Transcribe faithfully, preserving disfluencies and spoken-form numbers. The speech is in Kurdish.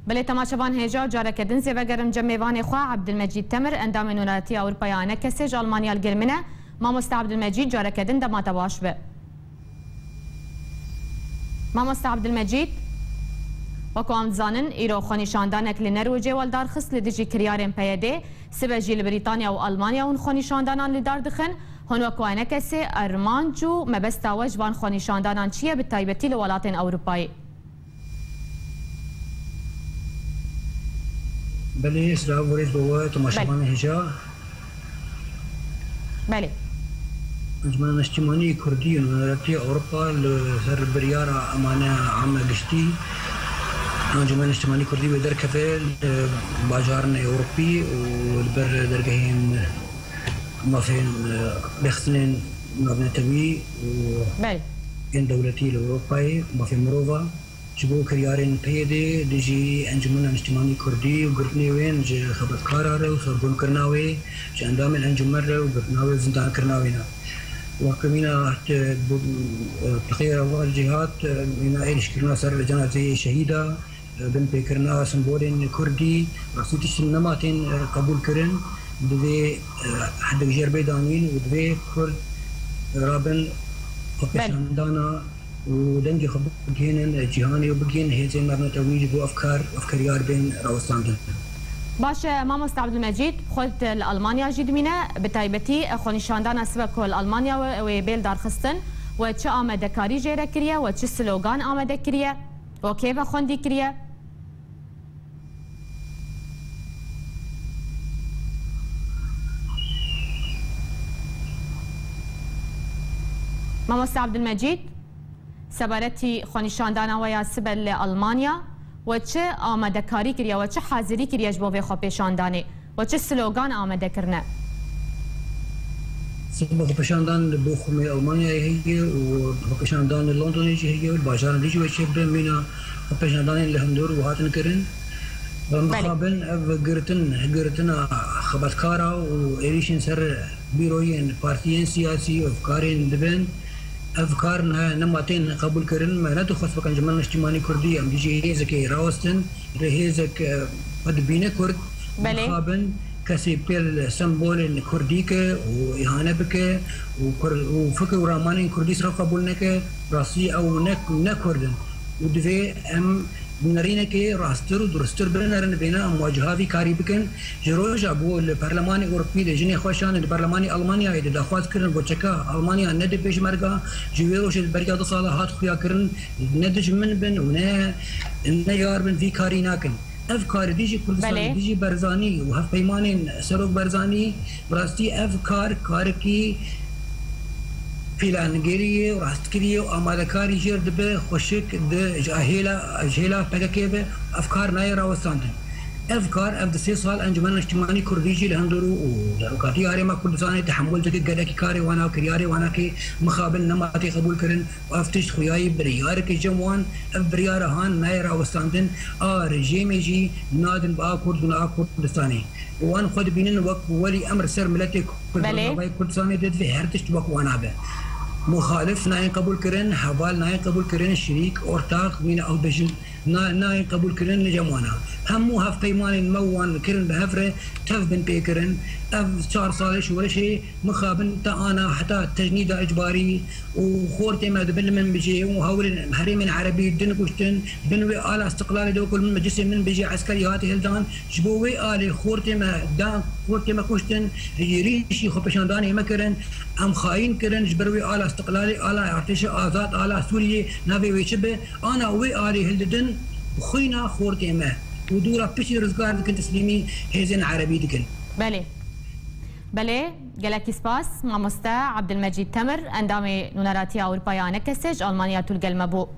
Belê temaşevan hêja, careke din zê vegerim cem mêvanê xwe, Ebdilmecîd Temir, endamê Nûneratiya Ewropayê A N K S ji Almanya li gel min e. Mamoste Ebdilmecîd, careke din dema te baş be. Mamoste Ebdilmecîd, wek em dizanin, îro xwenîşandanek li Nerwêcê weldarxist li dijî kiryarên P Y D, sibe jî li Brîtanya û Almanya hûn xwenîşandanan li dar dixin. Hûn wek A N K S armanc û mebesta we ji van xwenîşandanan çi ye, bi taybetî li welatên Ewropayê? Belê, silav û rêz bo we temaşevanê hêja. Belê. Encûmena Niştimanî Kurdî û Nûneratiya Ewropa li ser biryara emane ame giştî, Encûmena Niştimanî Kurdî wê derkeve li bajarên Ewropî û li ber dergehên mafên, e, rêxistinên navnetewî û Belê. Yên dewletî li Ewropayê, mafên mirova, ji bo kiryarên P Y D dijî Encûmena Niştimanî Kurdî û girtinê wên ji xebatkara re û sorgunkirina wê ji endamên encûmen re û girtina wê û zindankirina wê ne. Wek mîna, e, bi, e, bi xêra we jî hat, e, mîna êrîşkirina ser cenazeyê şehîda, binpêkirina simbolên kurdî, rastî tişt nema tên, e, qebûl kirin, divê, e, hedek jêr bê danîn û divê kurd rabin xwepêşandana û dengê xwe bigihînin cîhanê û bigihînin hêzên navnetewî ji bo ev kar, ev kiryar bên rawestandin. Baş e, mamoste Ebdulmecîd, xwe li Almanya jî dimîne, bi taybetî, e, xwenîşandana sibe ku li Almanya we, wê bê li dar xistin, we çi amadekarî jê re kiriye, we çi slogan amade kiriye? Û kê ve xwendî kiriye? Mamoste Abdulmecîd, sebaretî xwenîşandana we ya sibe li Almanya, we çi amadekarî kiriye, we çi hazirî kiriye ji bo vê xwepêşandanê? We çi slogan amade kirine? Sibê xwepêşandan li bo xumê Almanyayê heye û xwepêşandan li Londonê jî heye û li bajaran dî jî wê çêbibe. Mîna xwepêşandanên li hundir û hatin kirin. Belê. Mixabin ev girtin, girtina xebatkara û êrîşên ser bîroyên partiyên siyasî û karên dibin. Ev kar ne, nema tên qebûl kirin. Me nedixwest wek Encûmena Niştimanî Kurdî em dijî hêzekê rawestin. Rê hêzek, e, xwe dibîne Kurd, Belê. Mixabin kesê pêl sembolên Kurdî ke û îhane bike û Kur-, û fikir û ramanên Kurdî ser xwe qebûl neke, rastî ew ne, ne Kurd in. Û divê em bi nerînekê rasttir û durustir binerin, bêne em waciha vî karî bikin. Ji roja ku li Perlemanê Ewropî de jinê xwe şandin, li Perlemanê Almanyayê de daxwaz kirin, ku çeka Almanya nede pêşmerga, ji wê rojê beriya du sala hat xuya kirin, ne dijmin bin û ne, ne yar bin, vî karî nakin. Ev karê dijî Kurdistanê, Belê. Dijî Barzanî û hevpeymanên Serok Barzanî, bi rastî ev kar, karekî pîlangirî ye û rastkirî ye û amadekarî jêr dibe, xweşik di, ji hêla, ji hêla P K K ve ev kar nayê rawestandin. Ev kar, ev di sê sal Encûmena Niştimanî Kurdî jî li hundir û, û Serokatiya Herêma Kurdistanê tehemûl dike, gelekî karê wana û kiryarê wana kê mixabin nema tê qebûl kirin. Ev tişt xuyayî biryareke cem wan, ev biryara han nayê rawestandin, a rejêmê jî nadin bi a Kurd û ne a Kurdistanê. Wan xwe dibînin wek welî emr ser miletê Kurd, Belê. Rojavayê Kurdistanê de divê her tişt wek wana be. Muxalif nayên qebûl kirin, heval nayên qebûl kirin, şirîk, ortax, mîna ew bêjin, na-, nayên qebûl kirin li cem wana. Hemû hevpeymanên me wan kirin bi hev re tev bin pê kirin. Ev çar salê şoreşê mixabin te ana heta tecnîda icbarî û xortê me dibin li min bijê û hewlên herêmên erebî din kuştin, bin wê ala istiqlalê de wekul min meclisê min bijê eskerî hatî hildan, ji bo wê alê xortê me dan, xortê me kuştin, rîşî xwepêşandanê me kirin, em xayîn kirin, ji ber wê ala istiqlalê, ala artêşa azad, ala Sûriyê, navê wê çi be, ana wê alê hildidin, xwîna xortê me û dûra piştî rizgar dikin, teslîmî hêzên erebî dikin. Belê. Belê, gelekî spas, mamoste Abdulmecîd Temir, endamê Nûneratiya Ewropayê A N K S ji Almanya tu li gel me bû.